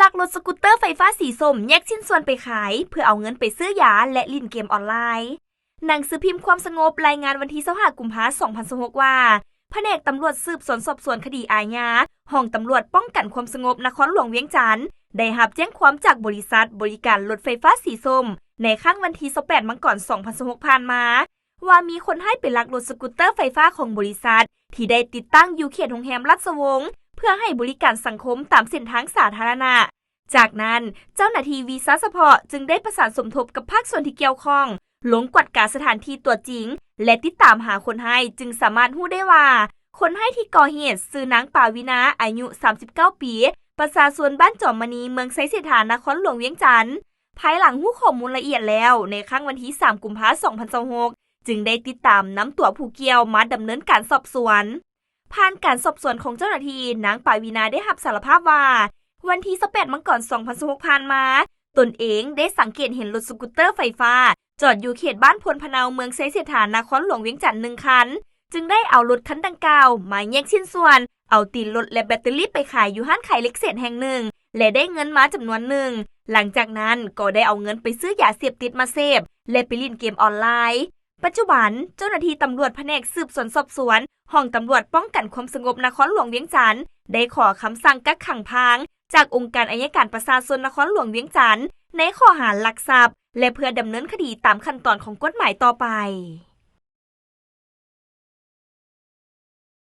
ລັກລົດສະກູດເຕີໄຟຟ້າສີສົ້ມແຍກຊິ້ນສ່ວນໄປຂາຍ ເພື່ອເອົາເງິນໄປຊື້ຢາ ແລະ ຫຼິ້ນເກມອອນລາຍ. ໜັງສືພິມຄວາມສະຫງົບລາຍງານວັນທີຊາວຫ້າ ກຸມພາ ສອງພັນຊາວຫົກ ວ່າ ພະແນກຕຳຫຼວດສືບສວນສອບສວນຄະດີອາຍາ ຫ້ອງຕຳຫຼວດປ້ອງກັນຄວາມສະຫງົບນະຄອນຫຼວງວຽງຈັນ ໄດ້ຮັບແຈ້ງຄວາມຈາກບໍລິສັດບໍລິການລົດໄຟຟ້າສີສົ້ມ ໃນຄ້າງວັນທີຊາວແປດ ມັງກອນ ສອງພັນຊາວຫົກ ຜ່ານມາ ວ່າມີຄົນຮ້າຍໄປລັກລົດສະກູດເຕີໄຟຟ້າຂອງບໍລິສັດ ທີ່ໄດ້ຕິດຕັ້ງຢູ່ເຂດໂຮງແຮມລາຊະວົງ ເພື່ອໃຫ້ບໍລິການສັງຄົມຕາມເສັ້ນທາງສາທາລະນະ. ຈາກນັ້ນ ເຈົ້າໜ້າທີ່ວິຊາສະເພາະຈຶ່ງໄດ້ປະສານສົມທົບກັບພາກສ່ວນທີ່ກ່ຽວຂ້ອງ ລົງກວດກາສະຖານທີ່ຕົວຈິງ ແລະ ຕິດຕາມຫາຄົນຮ້າຍ ຈຶ່ງສາມາດຮູ້ໄດ້ວ່າ ຄົນຮ້າຍທີ່ກໍ່ເຫດຊື່ນາງ ປາວິນາ ອາຍຸ ສາມສິບເກົ້າ ປີ ປະຊາຊົນບ້ານຈອມມະນີ ເມືອງໄຊເສດຖາ ນະຄອນຫຼວງວຽງຈັນ. ພາຍຫຼັງຮູ້ຂໍ້ມູນລະອຽດແລ້ວ ໃນຄ້າງວັນທີສາມ ກຸມພາ ສອງພັນຊາວຫົກ ຈຶ່ງໄດ້ຕິດຕາມນຳຕົວຜູ້ກ່ຽວມາດຳເນີນການສອບສວນ. ຜ່ານການສອບສວນຂອງເຈົ້າໜ້າທີ່, ນາງ ປາວິນາ ໄດ້ຮັບສາລະພາບວ່າ ວັນທີຊາວແປດ ມັງກອນ ສອງພັນຊາວຫົກ ຜ່ານມາ, ຕົນເອງໄດ້ສັງເກດເຫັນລົດສະກູດເຕີໄຟຟ້າ ຈອດຢູ່ເຂດບ້ານໂພນພະເນົາ ເມືອງໄຊເສດຖາ ນະຄອນຫຼວງວຽງຈັນ ໜຶ່ງຄັນ, ຈຶ່ງໄດ້ເອົາລົດຄັນດັ່ງກ່າວມາແຍກຊິ້ນສ່ວນ, ເອົາຕີນລົດ ແລະ ແບັດເຕີຣີໄປຂາຍຢູ່ຮ້ານຂາຍເຫຼັກເສດແຫ່ງໜຶ່ງ ແລະ ໄດ້ເງິນມາຈຳນວນໜຶ່ງ. ຫຼັງຈາກນັ້ນກໍໄດ້ເອົາເງິນໄປຊື້ຢາເສບຕິດມາເສບ ແລະ ໄປຫຼິ້ນເກມອອນລາຍ. ປັດຈຸບັນ, ເຈົ້າໜ້າທີ່ຕຳຫຼວດພະແນກສືບສວນສອບສວນ ຫ້ອງຕຳຫຼວດປ້ອງກັນຄວາມສະຫງົບນະຄອນຫຼວງວຽງຈັນ ໄດ້ຂໍຄຳສັ່ງກັກຂັງພາງ ຈາກອົງການໄອຍະການປະຊາຊົນນະຄອນຫຼວງວຽງຈັນ ໃນຂໍ້ຫາລັກຊັບ ແລະ ເພື່ອດຳເນີນຄະດີຕາມຂັ້ນຕອນຂອງກົດໝາຍຕໍ່ໄປ.